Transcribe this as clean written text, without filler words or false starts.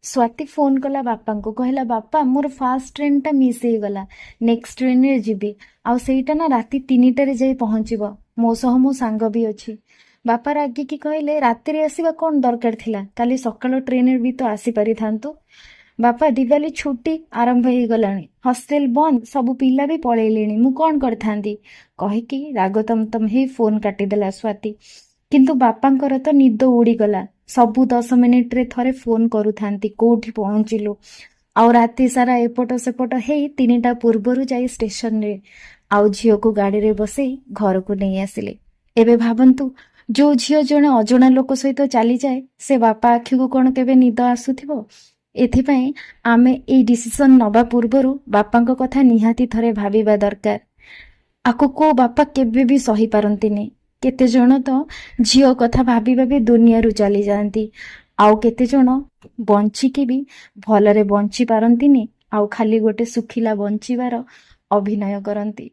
Swati phone କଲା ବାପାଙ୍କୁ, କହିଲା, "ବାପା, ମୋର ଫାଷ୍ଟ ଟ୍ରେନ୍ଟା ମିସ୍ ହେଇଗଲା। ନେକ୍ସଟ ଟ୍ରେନ୍ରେ ଯିବି। ଆଉ ସେଇଟା ନା ରାତି 3ଟାରେ ଯାଇ ପହଞ୍ଚିବ। ମୋ ସହ ମୋ ସାଙ୍ଗ ବି ଅଛି।" ବାପା ରାଗିକି କହିଲେ, "ରାତିରେ ଆସିବା କ'ଣ ଦରକାର ଥିଲା? କାଲି ସକାଳ ଟ୍ରେନ୍ରେ ବି ତ ଆସିପାରିଥାନ୍ତୁ।" "ବାପା, ଦିୱାଲି ଛୁଟି ଆରମ୍ଭ ହେଇଗଲାଣି, ହଷ୍ଟେଲ ବନ୍ଦ, ସବୁ ପିଲା ବି ପଳେଇଲେଣି। ମୁଁ କ'ଣ କରିଥାନ୍ତି?" କହିକି ରାଗ ତମତମ ହେଇ ଫୋନ୍ କାଟିଦେଲା ସ୍ୱାତି। କିନ୍ତୁ ବାପାଙ୍କର ତ ନିଦ ଉଡ଼ିଗଲା। ସବୁ 10 ମିନିଟରେ ଥରେ ଫୋନ୍ କରୁଥାନ୍ତି, "କୋଉଠି ପହଞ୍ଚିଲୁ?" ଆଉ ରାତି ସାରା ଏପଟ ସେପଟ ହେଇ 3ଟା ପୂର୍ବରୁ ଯାଇ ଷ୍ଟେସନରେ ଆଉ ଝିଅକୁ ଗାଡ଼ିରେ ବସେଇ ଘରକୁ ନେଇ ଆସିଲେ। ଏବେ ଭାବନ୍ତୁ, ଯୋଉ ଝିଅ ଜଣେ ଅଜଣା ଲୋକ ସହିତ ଚାଲିଯାଏ, ସେ ବାପା ଆଖିକୁ କ'ଣ କେବେ ନିଦ ଆସୁଥିବ? ଏଥିପାଇଁ ଆମେ ଏଇ ଡିସିସନ ନବା ପୂର୍ବରୁ ବାପାଙ୍କ କଥା ନିହାତି ଥରେ ଭାବିବା ଦରକାର। ଆକୁ କୋଉ ବାପା କେବେ ବି ସହିପାରନ୍ତିନି। କେତେ ଜଣ ତ ଝିଅ କଥା ଭାବି ଭାବି ଦୁନିଆରୁ ଚାଲିଯାଆନ୍ତି, ଆଉ କେତେ ଜଣ ବଞ୍ଚିକି ବି ଭଲରେ ବଞ୍ଚି ପାରନ୍ତିନି, ଆଉ ଖାଲି ଗୋଟେ ଶୁଖିଲା ବଞ୍ଚିବାର ଅଭିନୟ କରନ୍ତି।